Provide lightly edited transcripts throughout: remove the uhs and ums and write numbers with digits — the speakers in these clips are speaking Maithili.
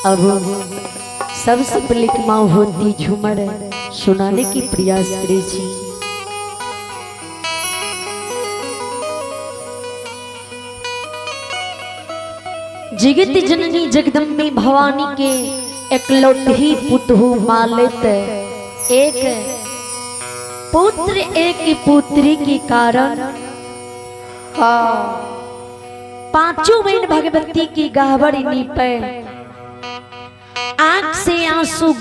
अब सबसे पहले माँ होती झूमर सुनाने की प्रयास करे छी। जगत जननी जगदम्बे भवानी के एकलौटी पुतहु मालित एक पुत्र एक पुत्री के कारण पांचों बहन भगवती की गहबर नीपे आंख से आंसू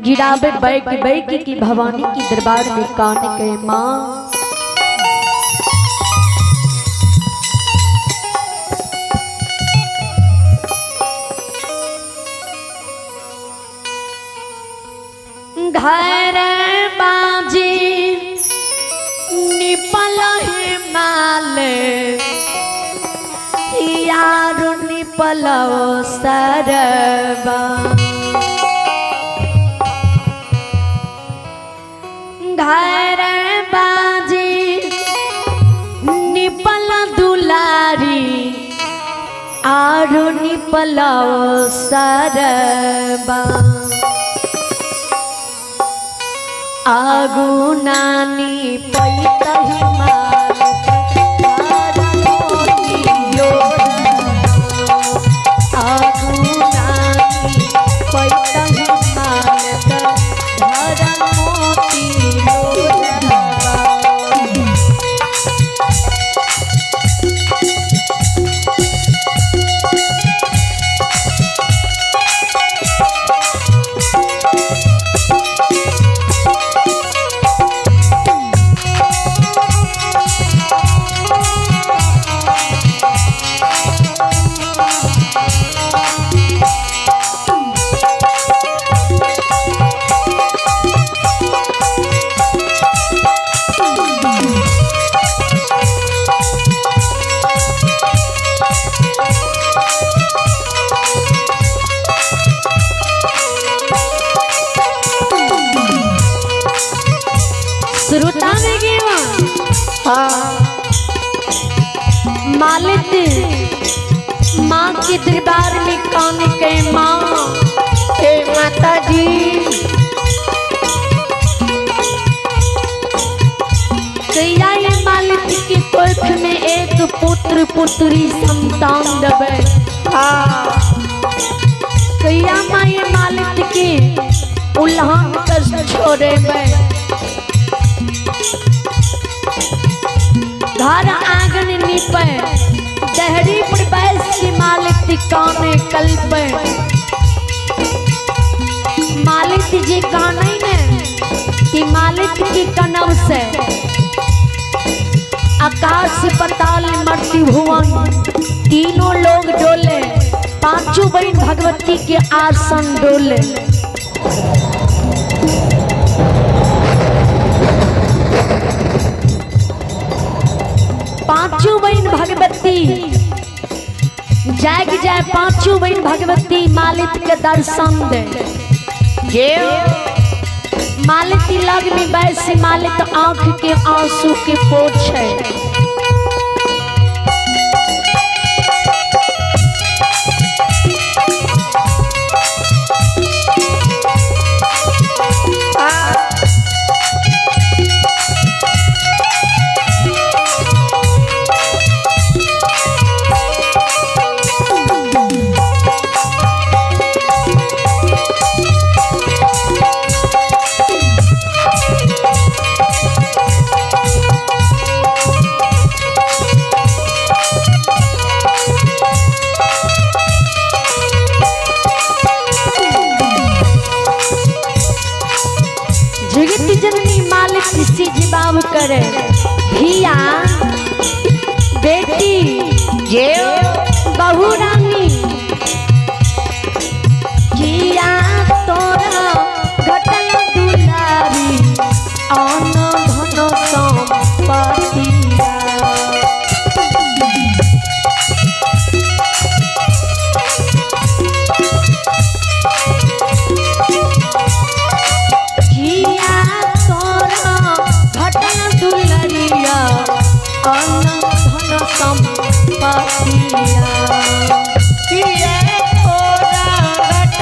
गिरावे बैक बैक की भवानी की दरबार में कान के माँ घर बाजी निपल हिमाल यार निपल सरबा घर बाजी निपल दुलारी आरु निपल सरबा आगू नानी पैतहि माल आगू नानी पैतहि माल धर मोती श्रोता में गेवा मालिक माँ के दरबार में कान के माँ हे माता जी कैया ये मालिक की कोख में एक पुत्र पुत्री संतान दबे। कैया माँ ये मालिक की उल्हान कर छोड़े में घर आंगन नीपे दहरी पर बैस की मालिक काने कल्पे मालिक जी काने ने कि मालिक की कनव से आकाश पताल मर्ति भुवन तीनों लोग डोले पांचों बहन भगवती के आसन डोले। पांचों बहन भगवती जाग जाए पांचों बहन भगवती मालिक के दर्शन दे मालिक लग में बैसी मालिक आंख के आंसू के पोछे। जगत जननी मालिक सी जवाब करे धिया बेटी जे बहू रानी किया तोरा घटल दुलारी अन धन संपत्तिया। किया तोरा घटल दुलरिया अन धन संपत्तिया। किया तोरा घटल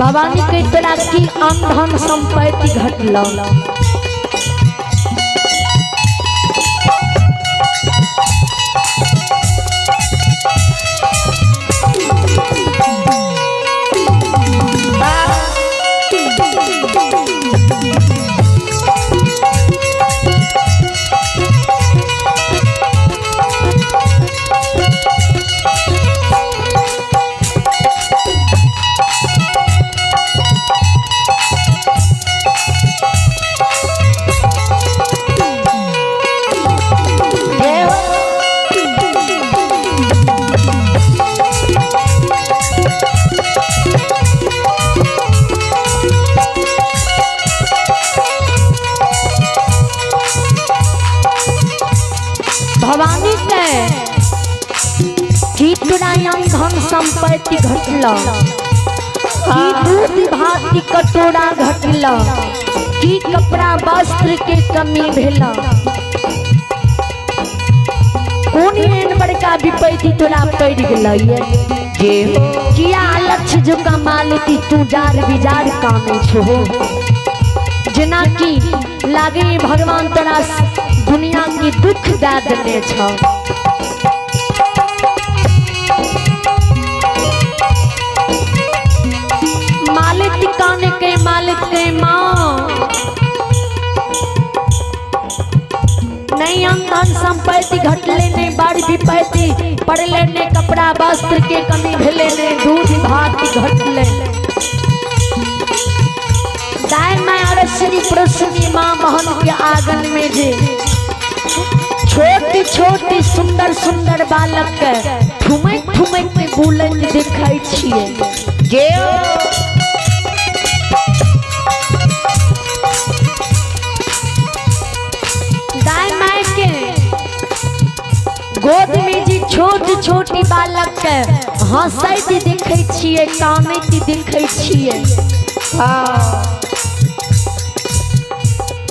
भवानी के तोरा की अन धन संपत्ति घटल। भवानी के की तोरा धन संपत्ति घटल, की दूध भात कटोरा घटल, की कपड़ा वस्त्र के कमी भेल, कोन एहन बड़का विपत्ति तोरा पड़ि गेल किया अलक्ष्य जो कमालती तू जार बिजार कानै छो। जेना कि लागे भगवान तोरा दुनिया की दुख दे देने छ। मालिक काने के मालिक के माँ नहीं धन संपत्ति घटले नहीं बाढ़ विपत्ति पड़ले ने कपड़ा वस्त्र के कमी भेले ने दूध भात घटले। दाय मैं अरसनी प्रसनी माँ बहन के आंगन में जे छोटी छोटी सुंदर सुंदर बालक के ठुमक ठुमक के बुलंद दिखाई छिए। जे दाय my के गोद में जी छोट छोटी बालक के हंसैत दिखै छिए, कानैत दिखै छिए।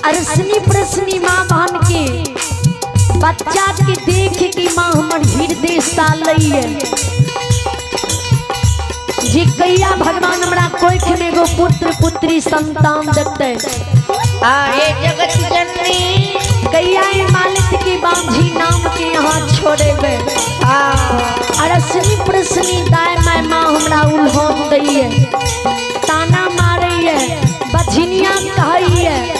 अरसनी प्रसनी माँ बहन के बच्चा के देख के माँ हमर हृदय सालैये जी कैया भगवान हमरा कोख में एगो पुत्र पुत्री संतान देते। आए जगत जननी कैया मालिक के बांझी नाम के यहाँ छोड़ेबे। अरसनी प्रसनी दाय my माँ हमरा उल्होन दैये, ताना मारैये, बझिनिया कहैये।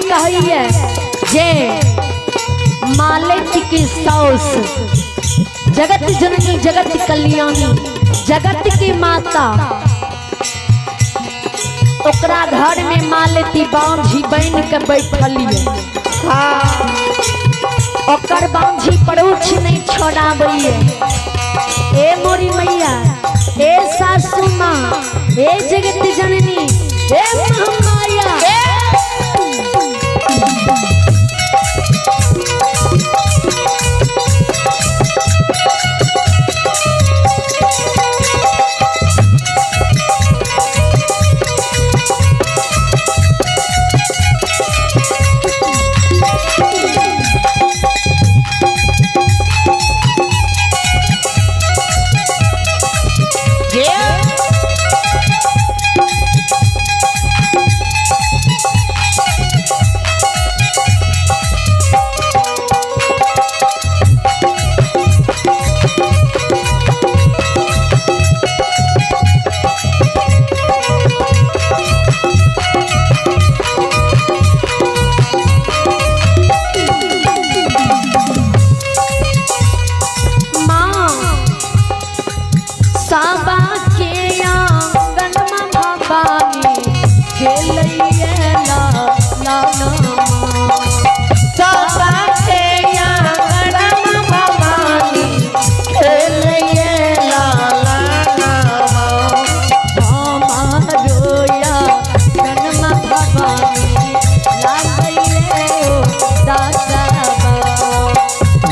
कहिए जे मालिक की साउस जगत जननी जगत कल्याणी जगत की माता ओकरा घर में मालती बांझी बन के बैठलिए। ओकर बांझी पड़ोछ नहीं छोड़ाबैये। ए मोरी मैया, ए सासू माँ, ए जगत जननी, ए महामाया। Yeah.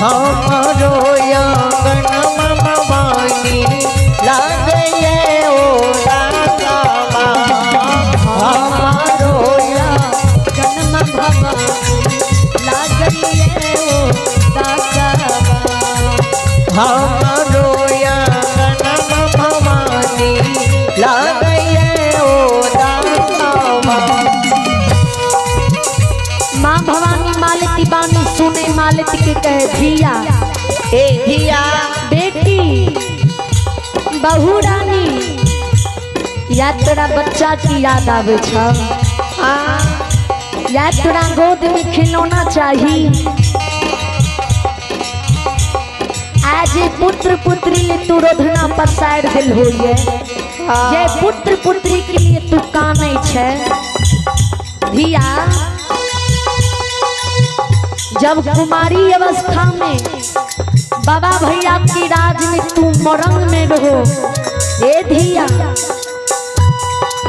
हमारो आंगन भवानी लागैये ओ दातावा। हमारो आंगन भवानी लागैये ओ दातावा। हमारो आंगन भवानी लागैये ओ दातावा। माँ भवानी मालती बानी सुने मालती के कहे धिया, ए धिया, बेटी, बहू रानी, या तोरा बच्चा की याद आवे छ, या तोरा गोद में खिलौना चाही। आज पुत्र पुत्री ले तू रोधना पसार दिल होइए, जे पुत्र पुत्री के लिए तू कानै छै। धिया, जब कुमारी अवस्था में बाबा भैया की राज में तू मोरंग में रहो, ए धिया,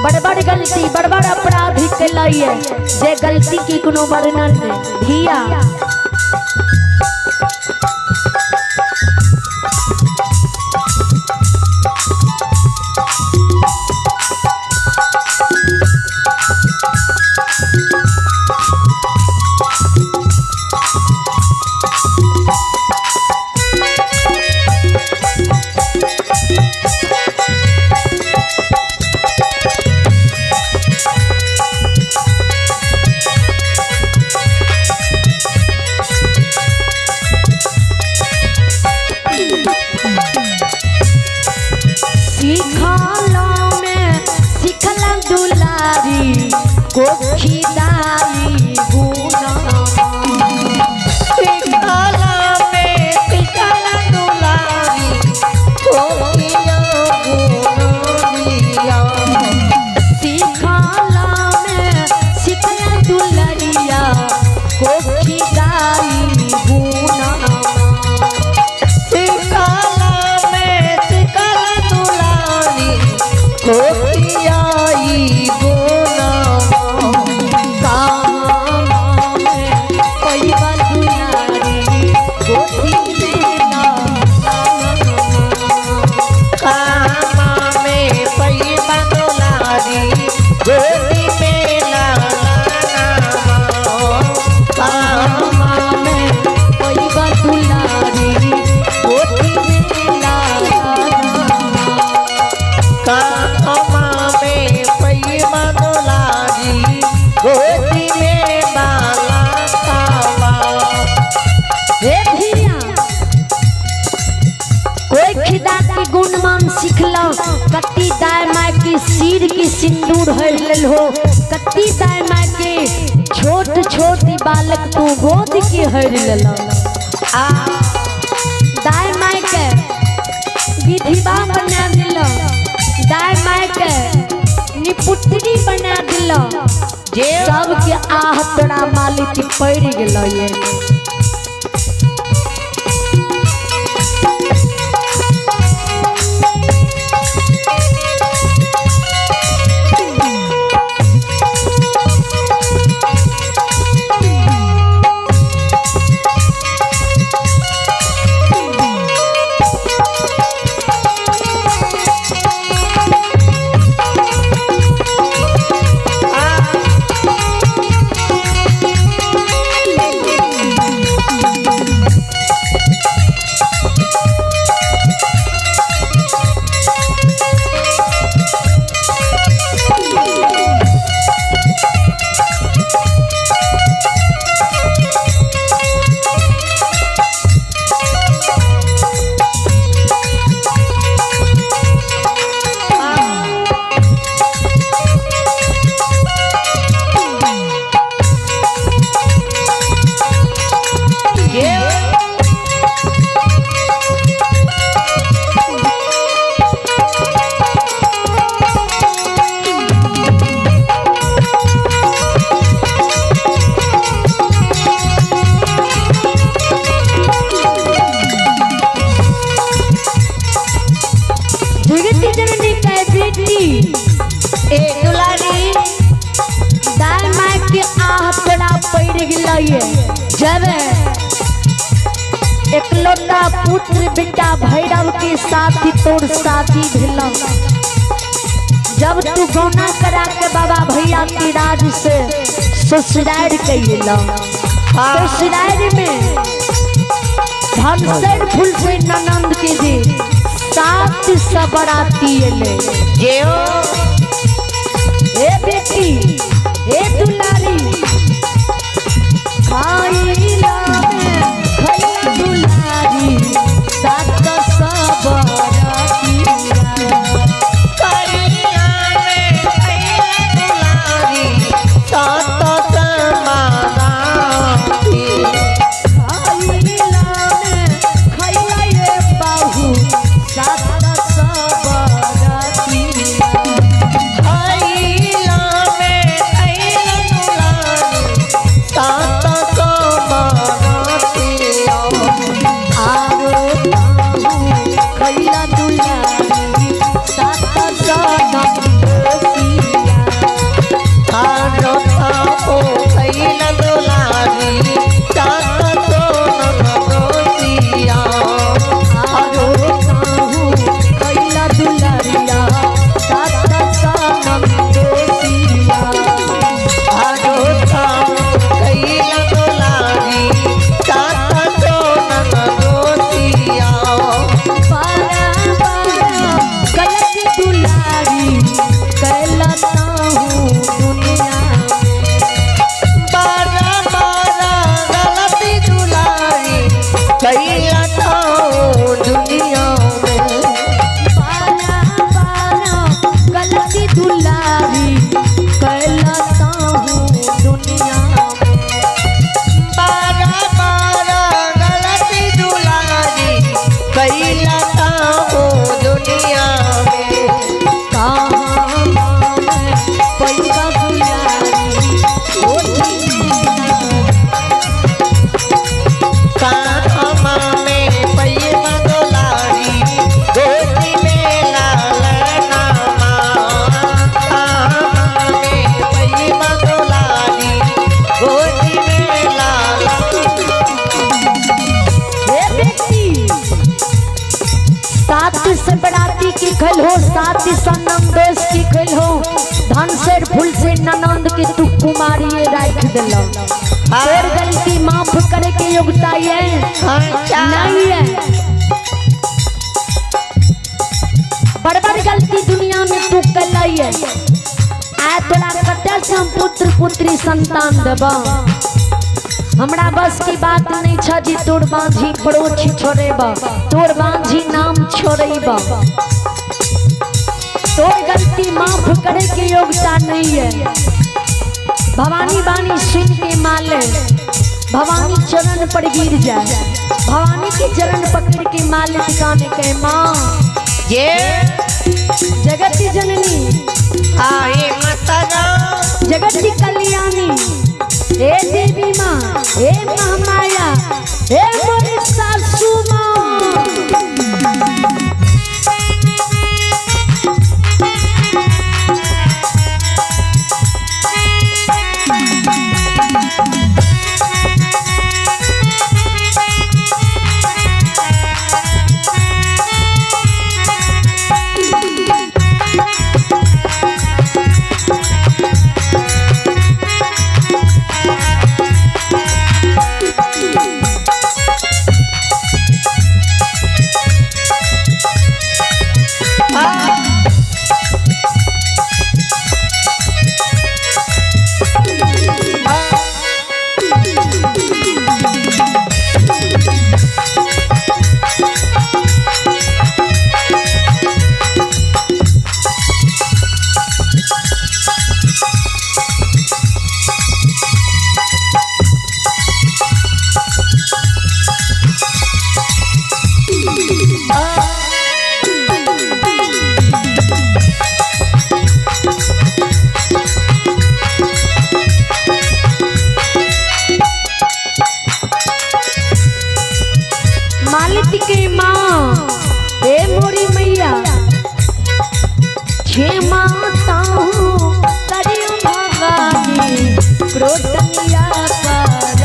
बड़बड़ गलती बड़बड़ अपराध कैलैये, जे गलती की कोनो वर्णन नहीं। धिया, दुलारी कोखी दाई गुना। सिखला में सिखला दुलारी कोखिया गुनरिया। सिखला में सिखला दुलरिया कोखी दाई गुना। सिखला में सिखला दुलारी कोखिया गुना। कामा में पैबा दुलारी गोदी में लाना। कामा में पैबा दुलारी गोदी में लाना। कामा में पैबा दुलारी गोदी में लाना। कामा में पैबा दुलारी गोदी में बाला कामा। हे धिया, कोई खिदा के गुणमान सिखला, कत्ती दाय माय के सिर की सिंदूर हर लेल हो, कत्ती दाय माय के छोट छोट बालक तू गोद के हर लेल। आ दाय माय के विधिवा बना दिल, दाय माय के निपुत्री बना दिल, जे सबके आह तोरा मालिक पड़ गेल ये। ए दुलारी दाय माय के आह तोरा पड़ गेलै जब एकलौता पुत्र बेटा भैरव के साथ तोर शादी भेल। जब तू गौना करा के बाबा भैया के राज से ससुराल कैल, ससुराल में धनसर फूल से ननंद के जे 7 सबराती एले। जेओ ए बेटी ए दुलारी खाइला में खैला दुलारी 7 सबराती। करिया में खैला दुलारी 7 समाराती। खाइला में खैला ये बाहू 7 सबराती। खैला में खैला दुलारी 7 समाराती। आरो ताहू खैला दुलारी 7 सनम दोसिया। आरो ताहू खैला दुलारी 7 सनम दोसिया। आरो ताहू खैला दुलारिया 7 सनम दोसिया। आरो ताहू खैला दुलारी 7 सनम दोसिया। बारा बारा गलत दुलारी कैला ताहू दुनिया में। बारा बारा गलती दुलारी कैला ताहू दुनिया में। बारा बारा गलती दुलारी कैला ताहू दुनिया में। बारा बारा गलती दुलारी कैला ताहू दुनिया में। कहाँ मैं पैसा दुलारी गोदी में। कान्हा में पैमा दुलारी गोदी में लालना माँ। कान्हा में पैमा दुलारी गोदी में लाला। हे बेटी 7 से बराती की खल हो, 7 सनम दोष की खल हो, धन से फूल से ननंद के तू कुमारी राख दिल। तोर गलती माफ करे के योग्यता है नहीं है। बड़ गलती दुनिया में तू कल है। आय तोरा कते से हम पुत्र पुत्री संतान देबा। हमरा बस की बात नहीं छ जी तोर बांझी पड़ोछ छोड़ेबा, तोर बांझी नाम छोड़ेबा। तोर गलती माफ करे के योग्यता नहीं है। भवानी बानी सुन के माले भवानी चरण पर गिर जाए। भवानी के चरण पकड़ के माले दिखाने के माँ ये जगत जननी आए माता जगत कल्याणी, हे देवी माँ, हे महामाया, हे मोर सासू माँ। मालिक के माँ, हे मोरी मैया, छे माता हूँ करियो भवानी क्रोधनिया पर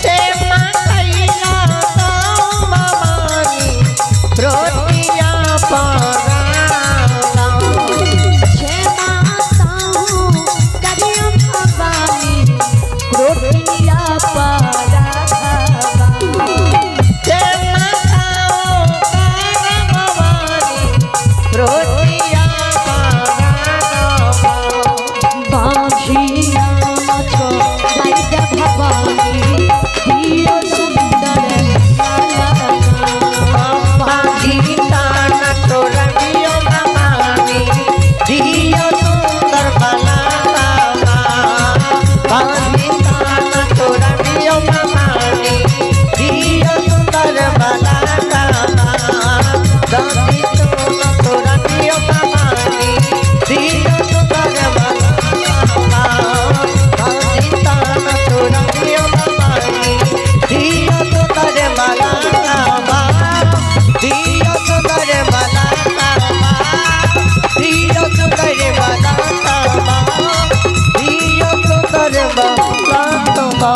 छे माता रोटिया पराठा। रोटिया बाझिया छो बाइद भवानी दियो सुंदर लाला। बाजी ताना छोड़ियो भवानी दियो सुंदर बलाता। बाजी ताना छोड़ियो भवानी दियो सुंदर बलाता। दादी तो छोड़ियो भवानी दियो सुंदर बलाता। बाजी ताना छोड़ियो भवानी दियो सुंदर बलाता। दियो सुंदर बलाता। दियो सुंदर बलाता। दियो सुंदर बलाता।